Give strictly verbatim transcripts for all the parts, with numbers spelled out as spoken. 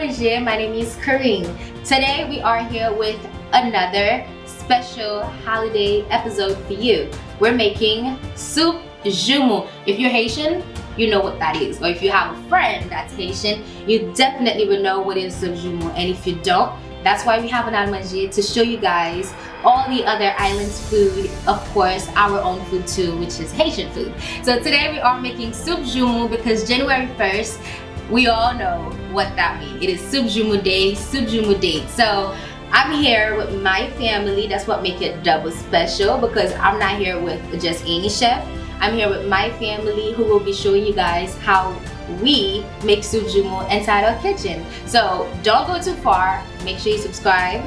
Bonjour, my name is Karine. Today we are here with another special holiday episode for you. We're making soup joumou. If you're Haitian, you know what that is. Or if you have a friend that's Haitian, you definitely would know what is soup joumou. And if you don't, that's why we have Ann Al Manje to show you guys all the other islands food, of course, our own food too, which is Haitian food. So today we are making soup joumou because January first, we all know what that means. It is soup joumou day, soup joumou date. So I'm here with my family. That's what make it double special because I'm not here with just any chef. I'm here with my family who will be showing you guys how we make soup joumou inside our kitchen. So don't go too far. Make sure you subscribe,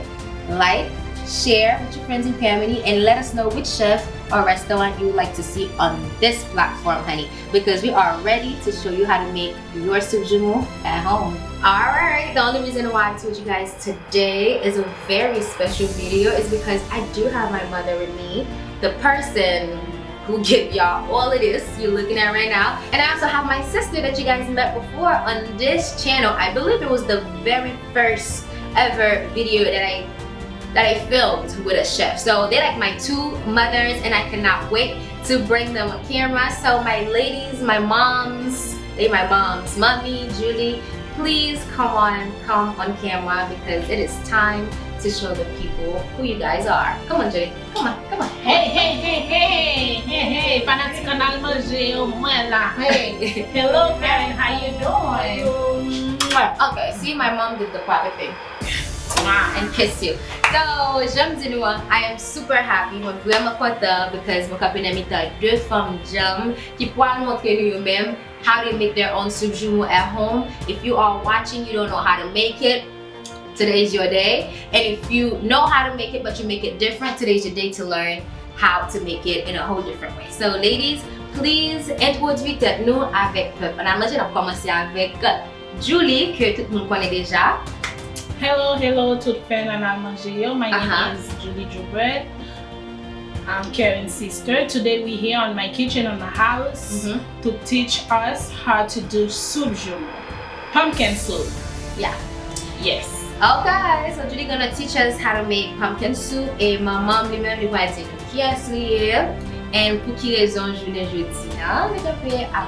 like, share with your friends and family, and let us know which chef or restaurant you would like to see on this platform, honey, because we are ready to show you how to make your soup joumou at home. Alright, the only reason why I told you guys today is a very special video is because I do have my mother with me, the person who give y'all all of this you're looking at right now. And I also have my sister that you guys met before on this channel. I believe it was the very first ever video that I that I filmed with a chef. So they're like my two mothers, and I cannot wait to bring them on camera. So my ladies, my moms, they my moms, Mommy, Julie, please come on, come on camera because it is time to show the people who you guys are. Come on, Julie. Come on, come on. Hey, hey, hey, hey, hey, hey, fanatik Ann Al Manje yo, mwen la. Hey, hello, Karen, how you doing? Okay, see, my mom did the proper thing. Mwah, and kiss you. So, jan m di nou an, I am super happy. Mwen vrèman kontan because mwen kanpe nan mitan de fanm djanm ki pral montre nou yo menm how to make their own soup joumou at home. If you are watching, you don't know how to make it, today is your day. And if you know how to make it but you make it different, today is your day to learn how to make it in a whole different way. So, ladies, please entwodui tèt nou avèk pèp Ann Al Manje. N ap kòmanse avèk Julie, ke tout moun konnen deja. Hello, hello, tout fan Ann Al Manje yo. My name is Julie Joubert. I'm Karen's sister. Today we here on my kitchen on my house to teach us how to do soup joumou. Pumpkin soup. Yeah. Yes. Okay, so Julie gonna teach us how to make pumpkin soup. E manman m li menm li pral di nou kiyès li ye. And pou ki rezon jounen jodi an li kanpe a,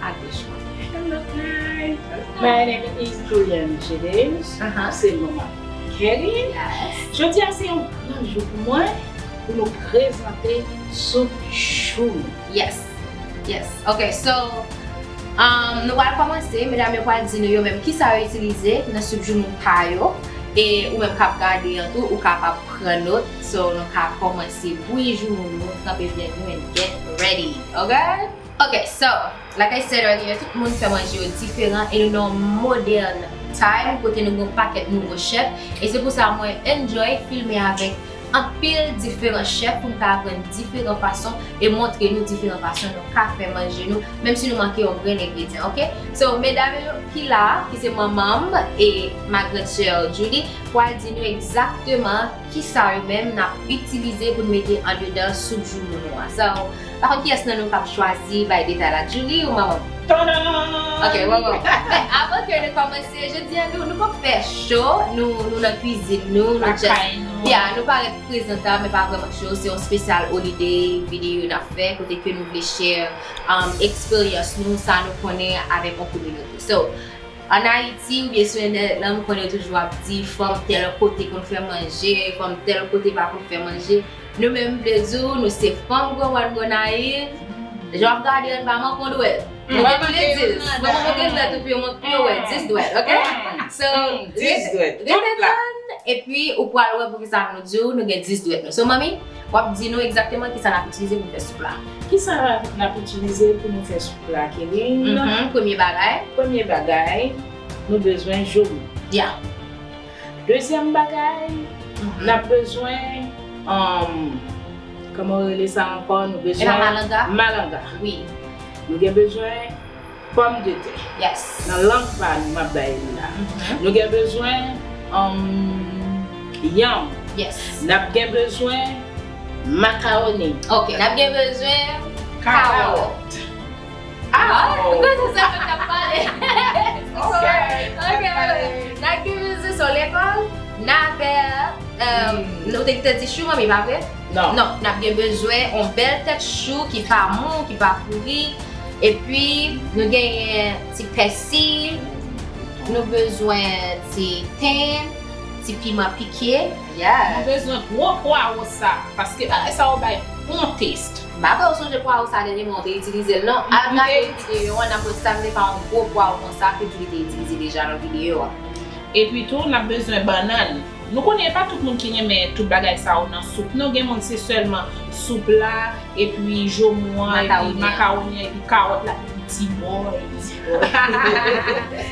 agoch mwen. Hello guys. My name is Julian Gedeus. Uh-huh. Se manman Kerry. Yes. Jodi a se yon gran jou pou mwen pou nou prezante soup joumou. Yes. Yes. Okay, so um, nou pral kòmanse, medam yo pral di nou yo menm kisa yo itilize nan soup joumou pa yo. E ou menm k ap gade an tou, ou kapab pran nòt. So nou ka kòmanse bouyi joumou nou, kanpe byen nou and get ready. Okay? Okay, so, like I said earlier, tout moun fè manje yo diferan e nou nan yon modern time kote nou gen yon pakèt nouvo chèf. E se pou sa mwen enjoy filme avèk anpil diferan chèf pou m ka aprann diferan fason e montre nou diferan fason nou ka fè manje nou, menm si nou manke yon grenn engredyan, oke? So, medam yo ki la, ki se manman m e ma grand sœur Julie, pral di nou egzakteman kisa yo menm n ap itilize pou n mete andedan soup joumou nou an. So, pa konn kiyès nan nou k ap chwazi bay detay la, Julie ou manman m? Tadam! Ok, manman m. Men avan ke nou kòmanse, jodi a nou, nou p ap fè cho, nou, nou nan kwizin nou, nou just, Lakay nou. Yeah, nou parèt prezantab, men pa vrèman cho, se yon espesyal holiday video n ap fè, kote ke nou vle share um, eksperyans nou, sa nou konnen avèk yon kominote. So, ann Ayiti, oubyen sou entènèt lan, m konnen yo toujou ap di, fanm tèl kote konn fè manje, fanm tèl kote pa konn fè manje. Nou menm, m vle di w, nou se fanm Granmòn Gonayiv. Jan w ap gade an, pa manke yon dwèt. Nou gen plis dis. Mwen, mwen gen dwèt, epi yo manke yon dwèt, dis dwèt, oke? So, Dis dwèt, tout rete la. Tann, epi ou pral wè poukisa nou di w, nou gen dis dwèt nou. So, manmi, w ap di nou egzakteman kisa n ap itilize pou fè soup la. Kisa n ap itilize pou nou fè soup la, Kerry? Mhm, premye bagay. Premye bagay, nou bezwen joumou. Yeah. Dezyèm bagay, Mhm. n ap bezwen, um, kòman w rele sa ankò? Nou E pa bezwen malanga? Malanga. Wi. Nou gen bezwen pòmdetè. Yes. Nan lang pa nou, m ap bay li la. Mhm. Nou gen bezwen um, yanm. Yes. N ap gen bezwen makawoni. Ok, n ap gen bezwen kawòt. Kawòt. Ah, nou konn se sa nou t ap pale. Ok. Ok, ok. N ap gen bezwen sou lekòl, n ap, euh, nou te, te di chou manmi, pa vre? Non. Non, n ap gen bezwen yon bèl tèt chou ki pa mou, ki pa pouri. Epi, nou genyen ti pèsi, nou bezwen ti ten, ti piman pike. Yeah. Nou bezwen gwo pwawo sa, paske bagay sa yo bay bon taste. M pa kwè ou sonje pwawo sa dènyèman ou te itilize l, non. Al gade videyo an, n ap wè sa m te fè yon gwo pwawo konsa ke Julie te itilize deja nan videyo a. Epi tou, n ap bezwen bannann. Nou konnen e pa tout moun ki renmen tout bagay sa yo nan soup, non. Gen moun se sèlman soup la, epi joumou an, epi makawoni an, epi kawòt la, epi ti bò, epi ti bò.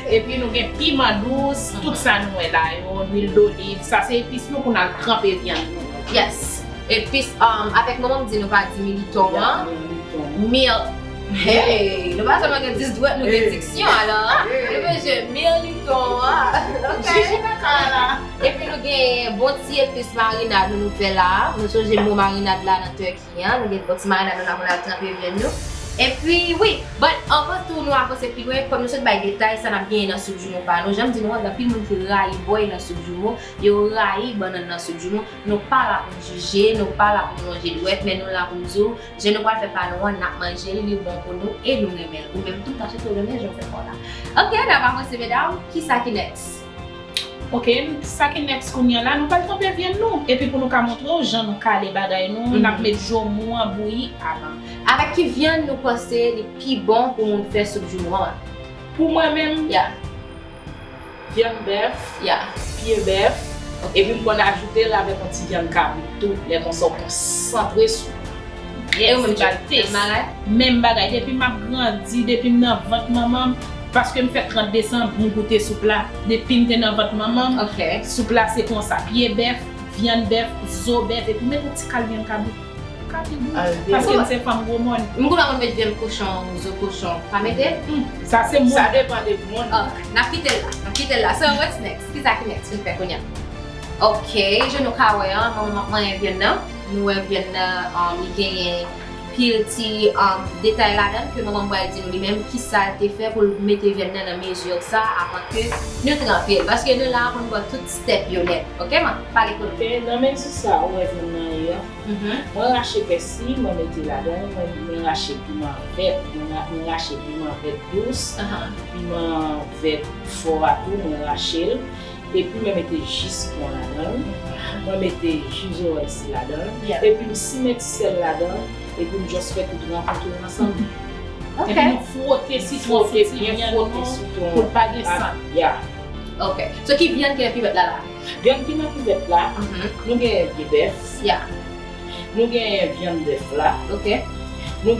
Epi nou gen piman dous, tout sa nou wè la yo, lwil doliv, sa se epis nou pou n al tranpe vyann nou. Yes. Epis, um, avèk manman m di nou pa di militon an. Mil. Hey, nou pa sèlman gen dis dwèt, nou gen diksyon, alò. Nou bezwen militon an. Ok. Epi nou gen bon ti epis marinad nou, nou fè la. Nou sonje mo marinad la nan Turkey an. Nou gen bon ti marinad nou la pou n al tranpe vyann nou. Epi, wi, but anvan tou nou avanse pi lwen, kòm nou sot bay detay sa n ap genyen nan soup joumou pa nou, jan m di nou an, gen anpil moun ki rayi bòy nan soup joumou, yo rayi bannann nan soup joumou. Nou pa la pou n jije, nou pa la pou n lonje dwèt, men nou la pou n di w, jan nou pral fè pa nou an, n ap manje l, li bon pou nou e nou renmen l. Ou menm tou, tache tou renmen jan w fè pa w la. Ok, n ap avanse, medam. Kisa ki next? Ok, sa ki next kounye a la, nou pral tranpe vyann nou. Epi pou nou ka montre w jan nou kale bagay nou, n ap met joumou an bouyi avan. Avèk ki vyann nou panse li pi bon pou moun fè soup joumou an? Pou mwen menm, vyann bèf, pye bèf, epi m konn ajoute l avèk yon ti vyann kabrit tou, lè konsa w konsantre sou li. E ou menm, Julie, menm bagay? Menm bagay. Depi m ap grandi, depi m nan vant manman m, paske m fèt trant desanm, m goute soup la. Depi m te nan vant manman m, soup la se konsa, pye bèf, vyann bèf, zo bèf, epi mete yon ti kal vyann kabrit. Kabrit bouyi. Paske m se fanm gwo mòn. M konn pa konn met vyann kochon, zo kochon. Pa mete? Sa se moun. Sa depann de moun. Ok, n ap kite l la. N ap kite l la. So, what's next? Kisa ki next pou n fè kounye a? Ok, jan nou ka wè an, manman m ap manyen vyann nan. Nou wè vyann nan, um, li genyen pil ti, um, detay ladan l ke manman m pral di nou li menm kisa l te fè pou l mete vyann nan nan mezi sa avan ke nou tranpe l. Paske nou la pou n pran tout step yo nèt. Ok, man? Pale pou nou. Ok, nan mezi sa, ou wè vyann nan ye an. Mwen rache pèsi, mwen mete ladan l, mwen, mwen rache piman vèt, mwen ra-, mwen rache piman vèt dous, piman vèt fò a tou, mwen rache l. Epi mwen mete ji sitwon ladan l. Mwen mete ji zoranj si ladan l. Epi m simen ti sèl ladan l. Epi m just fè tout rankontre yo ansanm. Epi nou fwote sitwon sou ti vyann nou pou l pa gen sant. Ok. So ki vyann ki nan kivèt la la? Vyann ki nan kivèt la, nou gen pye bèf. Nou gen vyann bèf la. Nou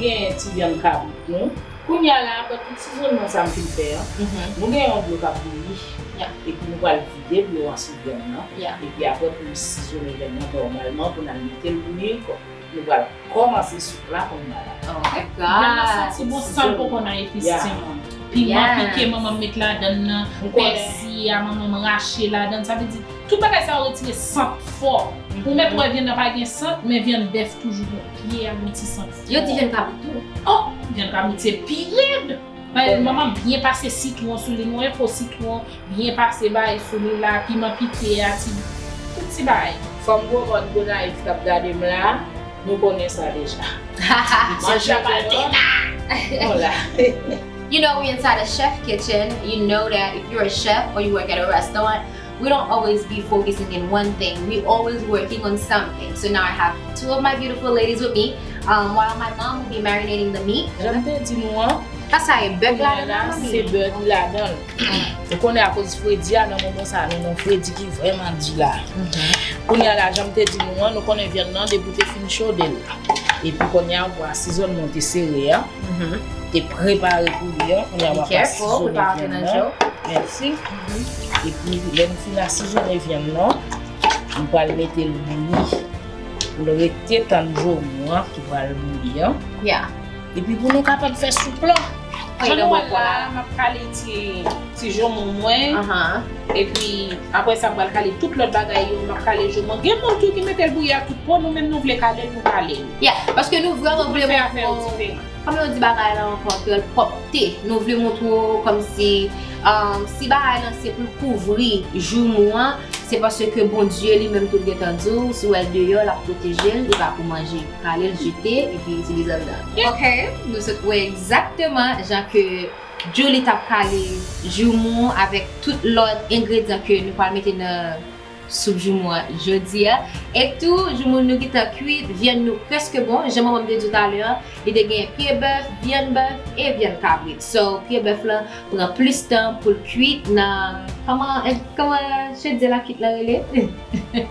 gen ti vyann kabrit nou. Kounye a la, apre tout sizonnman sa m fin fè an, nou gen yon dlo k ap bouyi. Epi nou pral vide dlo an sou vyann nan. Epi apre pou nou sizonnen vyann nan nòmalman, pou n al mete l bouyi, nou pral kòmanse soup la kounye a la. Oh my God. Vyann nan santi bon san l poko nan epis, timoun. Piman pike manman m met ladan l nan, pèsi a manman m rache ladan l. Sa vle di, tout bagay sa yo retire sant fò. Ou mèt wè vyann nan pa gen sant, men vyann bèf toujou gen pye a, gen ti sant fò. Yo di vyann kabrit tou. Oh, vyann kabrit se pi rèd. Manman m byen pase sitwon sou li, nou en po sitwon, byen pase bay sou li la, piman pike a, ti, tout ti bagay. Fanm gwo mòn Gonayiv k ap gade m la, nou konnen sa deja. Manchapaltena! Voilà. You know, we inside a chef kitchen. You know that if you're a chef or you work at a restaurant, we don't always be focusing in one thing. We always working on something. So now I have two of my beautiful ladies with me, um, while my mom will be marinating the meat. Jan m te di nou an, sa sa ye, bèk ladan la, se bè ki ladan l. Ou konnen akoz fredi a nan moman sa, nou nan fredi ki vrèman di la. Kounye a la, jan m te di nou an, nou konnen vyann nan, depi w te fin chode l la. Epi kounye a, ou asizonnman te sere a. Te prepare pou li an. Kounye a w ap asizone vyann nan. Mèsi. Epi lè n fin asizone vyann nan, m pral mete l bouyi. Pou l rete tann joumou an ki pral bouyi an. Epi pou nou kapab fè soup lan. Jan nou wè l la, m ap kale ti, ti joumou mwen. Epi, apre sa, m pral kale tout lòt bagay yo, m ap kale joumou an. Gen moun tou ki mete l bouyi a tout po, nou menm nou vle kale l, nou kale l. Yeah, paske nou vrèman vle montre, kòman yo di bagay la ankò, ke l pwòpte. Nou vle montre w kòmsi, um, si bagay lan se pou l kouvri joumou an, se paske Bondye li menm tou l gentan di w, si w wè l deyò, l ap pwoteje l, li pa pou manje. Kale l, jete, epi itilize anndan. Ok, nou sot wè egzakteman jan ke Julie t ap kale joumou avèk tout lòt engredyan ke nou pral mete nan soup joumou an jodi a. E tou, joumou nou gentan kwit, vyann nou prèske bon. Jan manman m te di w talè a, li te gen pye bèf, vyann bèf e vyann kabrit. So, pye bèf lan pran plis tan pou l kwit nan, kòman, kòman chedye la kwit lan rele?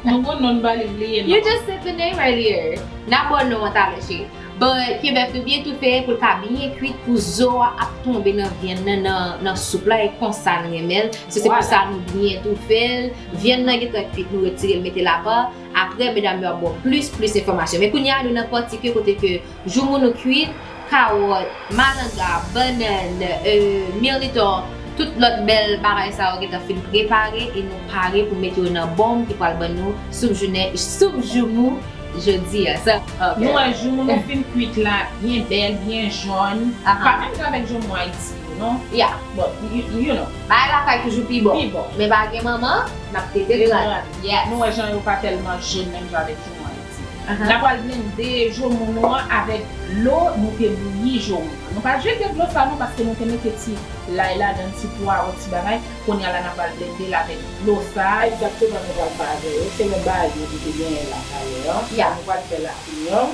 Nou gon non ba li, bliye non. You just said the name earlier. N a ba w non an talè, cheri. But pye bèf nou byen toufe pou l ka byen kwit, pou zo a ap tonbe nan vyann nan, nan, nan soup la, e konsa n renmen l. So, se pou sa nou byen toufe l. Vyann nan gentan kwit, nou retire l, mete l apa. Apre, medam yo ap ba w plis, plis enfòmasyon. Men kounye a, nou nan pati ke kote ke joumou nou kwit, kawòt, malanga, bannann, euh, mirlitò, tout lòt bèl bagay sa yo gentan fin prepare e nou pare pou mete yo nan bòm ki pral ban nou soup jounen, soup joumou jodi a. So, ok. Nou wè joumou nou fin kwit la, byen bèl, byen jòn. Aha. Pa menm jan avèk joumou Ayiti yo, non? Yeah. Bon, you, you know. Bagay lakay toujou pi bon. Pi bon. Men pa gen manman, n ap tete grann. Yes. Nou wè jan yo pa tèlman jòn menm jan avèk joumou Ayiti. Aha. N a pral blende joumou nou an avèk dlo nou te bouyi joumou an. Nou pa jete dlo sa non, paske nou te mete ti lay ladan, ti pwawo, ti bagay. Kounye a la, n a pral blende l avèk dlo sa. Egzakteman, nou pral fè avè yo. Se menm bagay yo ki te genyen la talè a. Ya. Nou pral fè la pinyon.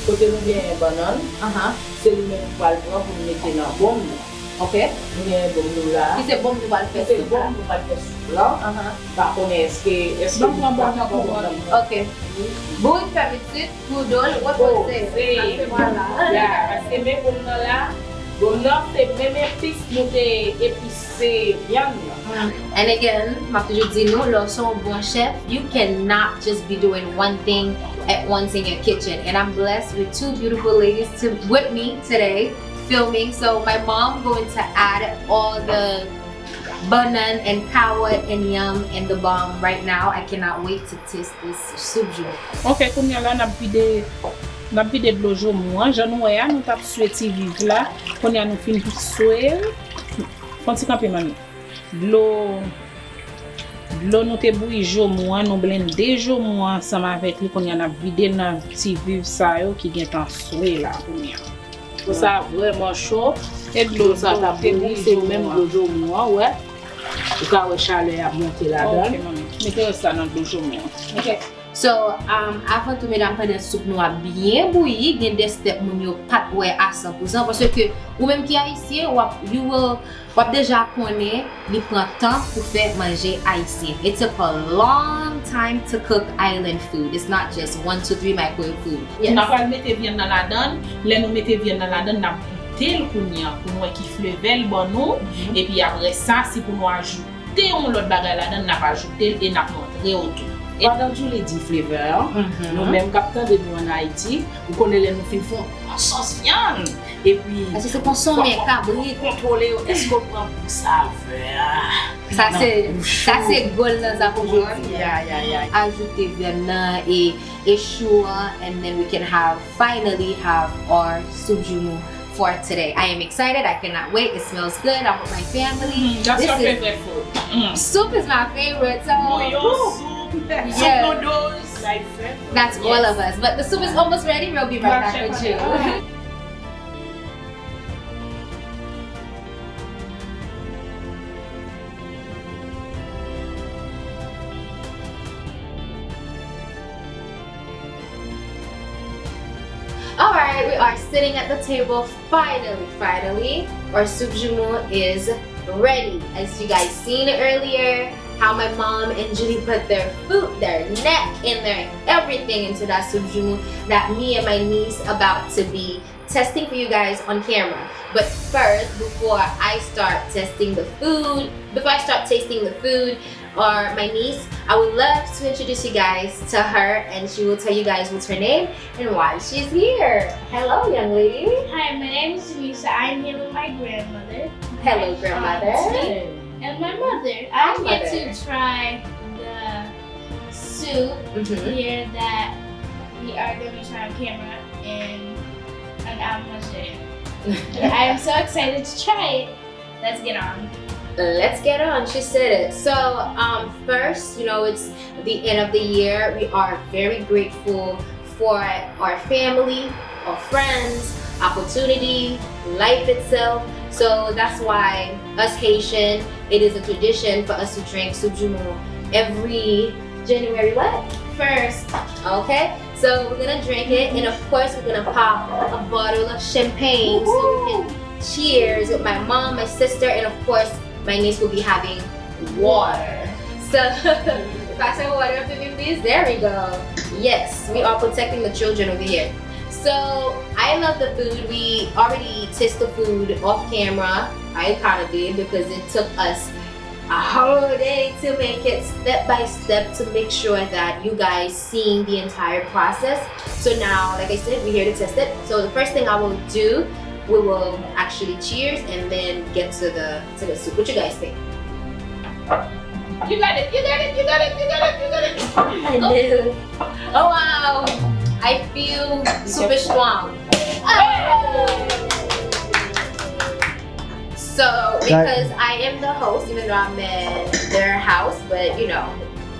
Kote nou genyen bannann, aha, se li menm nou pral pran pou nou mete nan bonm nan. Ok. Nou genyen bonm nou la. Ki se bonm nou pral fè soup la. Ki se bonm nou pral fè soup la. Aha. M pa konnen èske, èske nou pral pran bonm nan. Ok. Bourik fè pitit, pou do l repoze. Repoze. Vwala. Ya, paske men bonm nan la, bonm nan se menm epis nou te epise vyann nan. And again, m ap toujou di nou, lè w se yon bon chèf, you cannot just be doing one thing at once in your kitchen. And I'm blessed with two beautiful ladies to, with me today filming. So my mom going to add all the bannann and kawòt and yam and the bomb right now. I cannot wait to taste this soup joumou. Ok, kounye a la, n ap vide, n ap vide dlo joumou an. Jan nou wè a, nou t ap swe ti viv la. Kounye a, nou fin swe l. Fè yon ti kanpe, manmi. Dlo, dlo nou te bouyi joumou an, nou blende joumou an ansanm avèk li. Kounye a, n ap vide l nan ti viv sa yo ki gentan swe la kounye a. Dlo sa vrèman cho. E dlo sa t ap bouyi, se menm dlo joumou an, wè. Ou ka wè chalè a ap monte ladan. Ok, manmi. Mete rès la nan dlo joumou an. Ok. So, um, avan tou, medam, pandan soup nou ap byen bouyi, gen de step moun yo pa t wè a san pou san, paske ou menm ki ayisyen, w ap, you will, w ap deja konnen li pran tan pou fè manje ayisyen. It took a long time to cook island food. It's not just one, two, three microwave food. Yes. N ap pral mete vyann nan ladan. Lè nou mete vyann nan ladan, n ap goute l kounye a pou n wè ki flevè l ban nou. Mhm. Epi apre sa, si pou nou ajoute yon lòt bagay ladan, n ap ajoute l e n ap montre w tou. E pandan Julie di flevè an, mhm, nou menm k ap tande nou ann Ayiti, ou konnen lè nou fin fè yon bon sòs vyann, epi paske se konsonmen kabrit. Kontwole yo, èske w pran gou savè a nan bouch ou? Sa se, sa se gòl nan sa pou jodi a. Ya, ya, ya. Ajoute vyann nan e, e chou an, and then we can have, finally have our soup joumou for today. I am excited. I cannot wait. It smells good. I'm with my family. Mm-hmm. That's your favorite food. Mm. Soup is my favorite. So, bouillon, soup, soup noodles. My favorite. That's all of us. But the soup is almost ready. We'll be right back with you. Alright, we are sitting at the table. Finally, finally, our soup joumou is ready. As you guys seen earlier, how my mom and Julie put their foot, their neck, and their everything into that soup joumou that me and my niece about to be testing for you guys on camera. But first, before I start testing the food, before I start tasting the food, or my niece, I would love to introduce you guys to her, and she will tell you guys what's her name and why she's here. Hello, young lady. Hi, my name is Janisa. I'm here with my grandmother. Hello, grandmother. Auntie. And my mother. I get to try the soup here that we are going to try on camera in an hour. I am so excited to try it. Let's get on. Let's get on. She said it. So, um, first, you know, it's the end of the year. We are very grateful for our family, our friends, opportunity, life itself. So that's why us Haitian, it is a tradition for us to drink soup joumou every January what? First. Okay. So we're gonna drink it, and of course we're gonna pop a bottle of champagne so we can cheers with my mom, my sister, and of course my niece will be having water. So, pass the water to me, please. There we go. Yes, we are protecting the children over here. So, I love the food. We already taste the food off camera. I kind of did because it took us a whole day to make it step by step to make sure that you guys seeing the entire process. So now, like I said, we're here to test it. So the first thing I will do, we will actually cheers and then get to the to the soup. What you guys think? You got it, you got it, you got it, you got it, you got it. I do. Oh wow. I feel super strong. So, because I am the host, even though I'm at their house, but you know,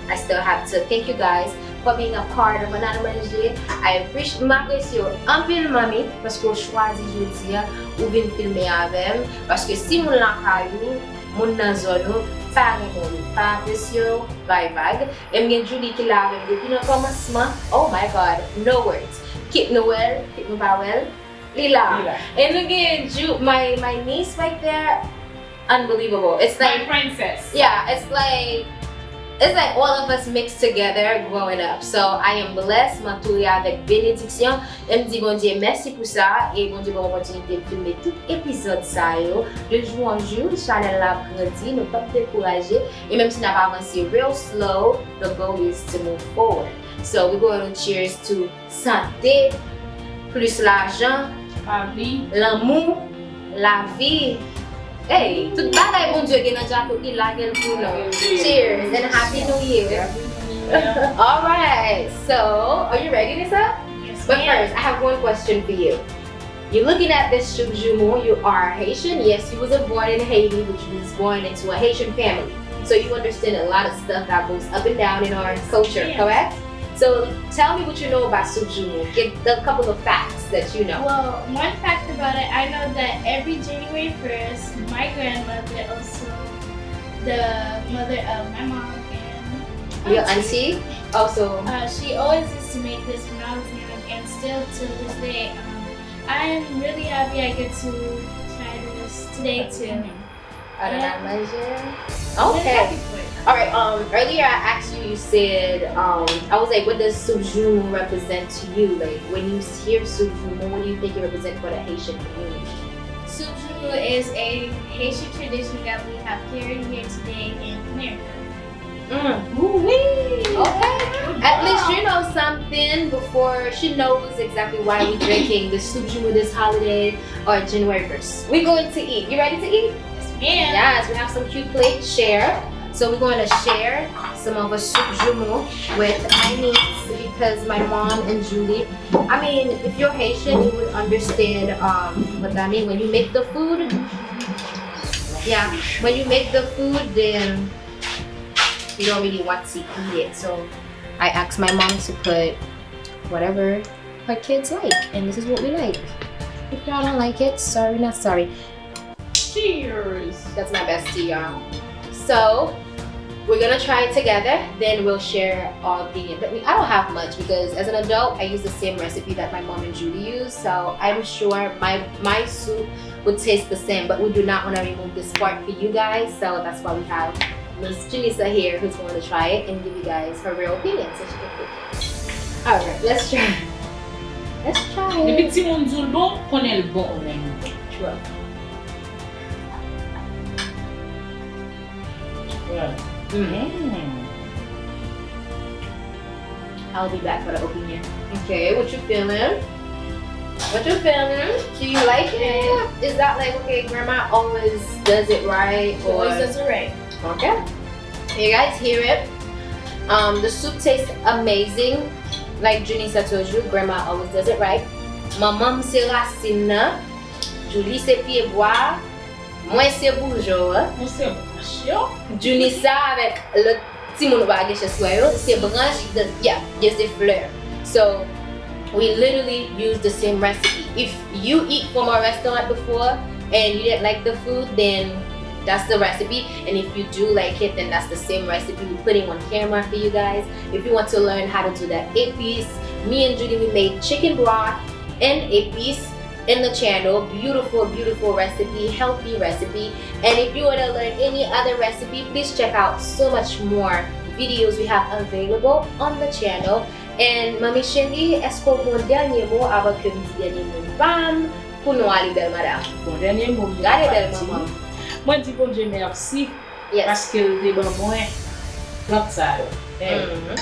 I still have to thank you guys for being a part of Ann Al Manje. I appreciate, m apresye w anpil, manmi, paske w chwazi jodi a, ou vin filme avè m, paske si moun lakay ou, moun nan zòn ou, pa renmen w, pa apresye w, bay vag. E m gen Julie ki la avè m depi nan kòmansman. Oh my God, no words. Kit nou wè l, kit nou pa wè l, li la. Li la. E nou gen Ju-, my, my niece right there. Unbelievable. It's like, my princess. Yeah, it's like, it's like all of us mixed together growing up. So I am blessed, m antoure avèk benediksyon. E m di Bondye mèsi pou sa. E Bondye ban m opòtinite m filme tout epizòd sa yo. De jou an jou, chanèl la ap grandi, nou p ap dekouraje. E menm si n ap avanse real slow, the goal is to move forward. So we gonna cheers to sante, plis lajan, lavi, lanmou, lavi. Hey, tout bagay Bondye gen nan djakout li, lage l pou nou. Cheers and Happy New Year. All right, so are you ready, Nissa? Yes, ma'am. But first, I have one question for you. You're looking at this soup joumou. You are Haitian. Yes, you wasn't born in Haiti, but you was born into a Haitian family. So you understand a lot of stuff that goes up and down in our culture, correct? So tell me what you know about soup joumou. Give a couple of facts that you know. Well, one fact about it, I know that every January first, my grandmother, also the mother of my mom and your auntie, also, uh, she always used to make this when I was young, and still to this day. Um, I am really happy I get to try this today too. Ann Al Manje. Okay. All right. Um, earlier I asked you. You said, um, I was like, what does soup joumou represent to you? Like when you hear soup joumou, what do you think it represents for the Haitian community? Soup joumou is a Haitian tradition that we have carried here today in America. Mm. Ooh-wee. Okay. At least you know something before she knows exactly why we drinking the soup joumou this holiday or January first. We're going to eat. You ready to eat? Yes, ma'am. Yes, we have some cute plates. Share. So we're going to share some of a soup joumou with my niece because my mom and Julie. I mean, if you're Haitian, you would understand, um, what that means. When you make the food, yeah, when you make the food, then you don't really want to eat it. So I asked my mom to put whatever her kids like, and this is what we like. If y'all don't like it, sorry, not sorry. Cheers! That's my best tea, y'all. So we're gonna try it together, then we'll share our opinion. But I don't have much because as an adult, I use the same recipe that my mom and Julie use. So I'm sure my my soup would taste the same, but we do not want to remove this part for you guys, so that's why we have Miss Julissa here who's going to try it and give you guys her real opinion, so she can cook. All right, let's try. Let's try it. Depi timoun di w l bon, konnen l bon menm. True. Yeah. Mm. I'll be back for the opinion. Okay, what you feeling? What you feeling? Do you like it? Is that like, okay, grandma always does it right? Or... Always does it right. Okay. You guys hear it? Um, the soup tastes amazing. Like Junisa told you, grandma always does it right. Manman m se rasin nan. Julie se pye bwa. Mwen se boujò an. Mwen se branch yo. Junisa avèk lòt timoun ou pa gen chans wè yo, se branch, the, yeah, yo se flè. So, we literally use the same recipe. If you eat from our restaurant before and you didn't like the food, then that's the recipe. And if you do like it, then that's the same recipe. We put it on camera for you guys. If you want to learn how to do that epis, me and Julie, we made chicken broth and epis in the channel. Beautiful, beautiful recipe, healthy recipe. And if you want to learn any other recipe, please check out so much more videos we have available on the channel. And Manmi Cheri, èske w gen yon dènye mo avan ke m di dènye mo pa m pou nou ale, bèl madanm? Bon, dènye mo m gen pou m di, mwen di Bondye mèsi paske l te ban mwen plant sa yo. Men,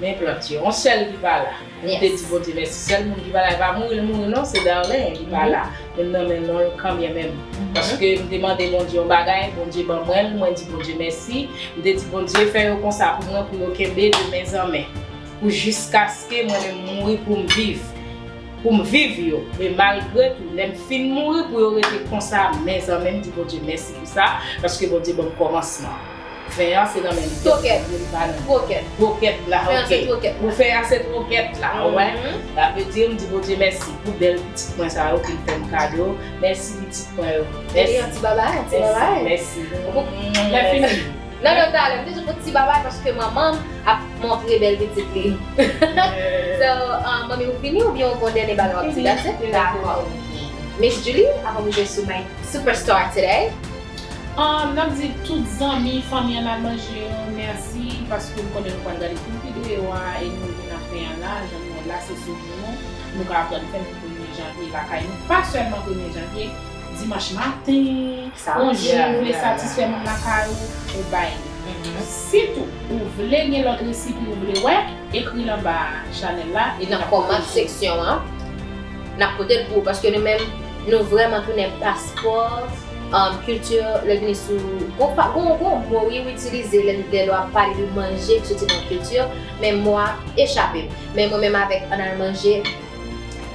men plant yo. Yon sèl ki pa la. M te di Bondye mèsi. Sèl moun ki pa la, e pa mouri l mouri non, se Darlen ki pa la. Men m nan men non l kanmenm. Paske m te mande Bondye yon bagay, Bondye ban mwen l, mwen di Bondye mèsi. M te di Bondye fè yo konsa pou mwen, pou yo kenbe de men an men. Pou jiskaske mwen menm mouri pou m viv. Pou m viv yo. E malgre tou, lè m fin mouri, pou yo rete konsa, men an men, m di Bondye mèsi pou sa, paske Bondye ban m kòmansman. Fen an se nan men li. Twokèt. Li pa nan. Twokèt. Twokèt la, ok. Fen an se twokèt. Pou fen an se twokèt la, wè. Sa vle di, m di Bondye mèsi pou bèl pitit mwen sa yo ki l fè m kado. Mèsi pitit mwen yo. Mèsi. Yon ti babay, yon ti babay. Mèsi. Lè fini. Non, non, talè, m te di yon ti babay paske manman m ap montre bèl pitit li. So, um, manmi, ou fini oubyen ou gon dènye bagay w ap di? That's it? Dakò. Miss Julie, avan m rive sou my superstar today. Um, n ap di tout zanmi, fanmi Ann Al Manje yo mèsi, paske m konnen nou pral gade tout videyo a e nou rive nan fen an la. Jan nou wè la, se sou nou, nou ka aprann fè l pou premye janvye lakay nou. Pa sèlman premye janvye, dimanch maten, yon jou ou vle satisfè moun lakay ou, ou bay li. Sitou, ou vle gen lòt resipi ou vle wè, ekri l anba chanèl la. Nan kòmantè seksyon an, n ap pote l pou ou, paske nou menm, nou vrèman tounen paspò, um, kilti, lè l vini sou, gon, gon, gon mo wi ou itilize lè, lè w ap pale de manje ki soti nan kilti, men mo a echape m. Men mwen menm avèk Ann Al Manje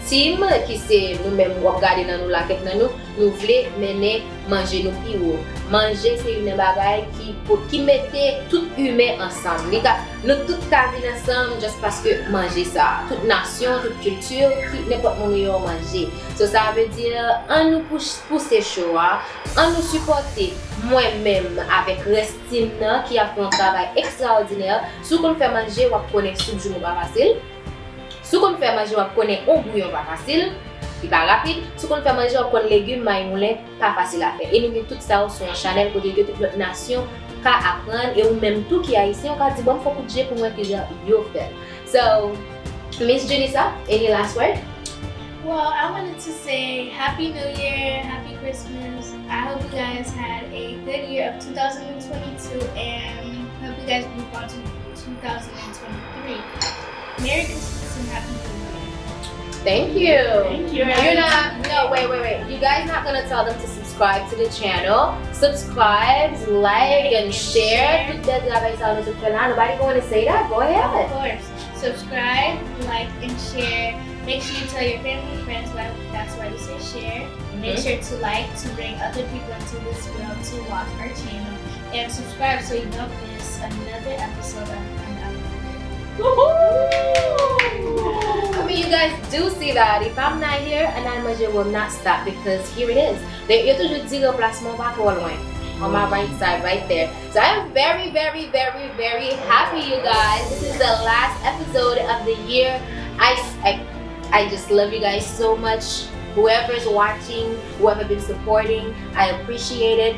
Team, ki se nou menm w ap gade nan nou la, kèk nan nou, nou vle mennen manje nou pi wo. Manje se youn nan bagay ki, ki mete tout imen ansanm. Li ka, nou tout ka vin ansanm just paske manje sa. Tout nasyon, tout kilti, ki nenpòt moun ou ye, w manje. So, sa vle di, ann nou pous-, pouse cho a, ann nou sipòte mwen menm avèk rès team nan ki ap fè yon travay ekstraòdinè. Si w konn fè manje, w ap konnen soup joumou pa fasil. Si w konn fè manje, w ap konnen yon bouyon pa fasil, li pa rapid. Si w konn fè manje, w ap konn legim, mayi moulen pa fasil a fè. E nou gen tout sa yo sou yon chanèl kote ke tout lòt nasyon ka aprann, e ou menm tou ki ayisyen, ou ka di, "Ban m fè kout je pou m wè kijan yo fè l." So, Miss Junisa, any last word? Well, I wanted to say Happy New Year, Happy Christmas. I hope you guys had a good year of two thousand twenty-two and hope you guys move on to two thousand twenty-three. Merry Christmas and Happy New Year. Thank you. Thank you. You're not, no, wait, wait, wait. You guys not gonna tell them to subscribe to the channel. Subscribe, like, and share. Tout bèl travay sa nou tout fè la. Nobody gonna say that. Go ahead. Of course. Subscribe, like, and share. Make sure you tell your family, friends. Why, that's why we say share. Make sure to like to bring other people into this world to watch our channel. And subscribe so you don't miss another episode of Another. Woohoo! I mean, you guys do see that. If I'm not here, Another Manje will not stop because here it is. Yo toujou di ranplasman pa twò lwen. On my right side, right there. So I'm very, very, very, very happy, you guys. This is the last episode of the year. I, I, I just love you guys so much. Whoever's watching, whoever been supporting, I appreciate it.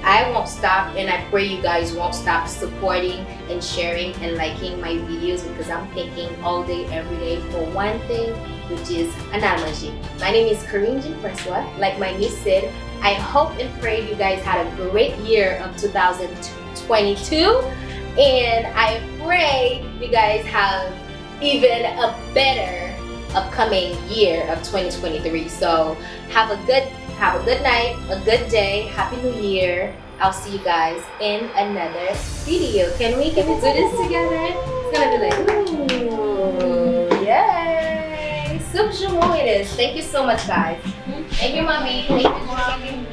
I won't stop, and I pray you guys won't stop supporting and sharing and liking my videos because I'm thinking all day, every day for one thing, which is Ann Al Manje. My name is Corinne Jean Francois. Like my niece said, I hope and pray you guys had a great year of two thousand twenty-two, and I pray you guys have even a better upcoming year of twenty twenty-three. So have a good have a good night, a good day, happy new year. I'll see you guys in another video. Can we can we do this together? It's gonna be like, ooh, yay! Soup Jumeau it is. Thank you so much, guys. Thank you, mommy. Thank you, mommy.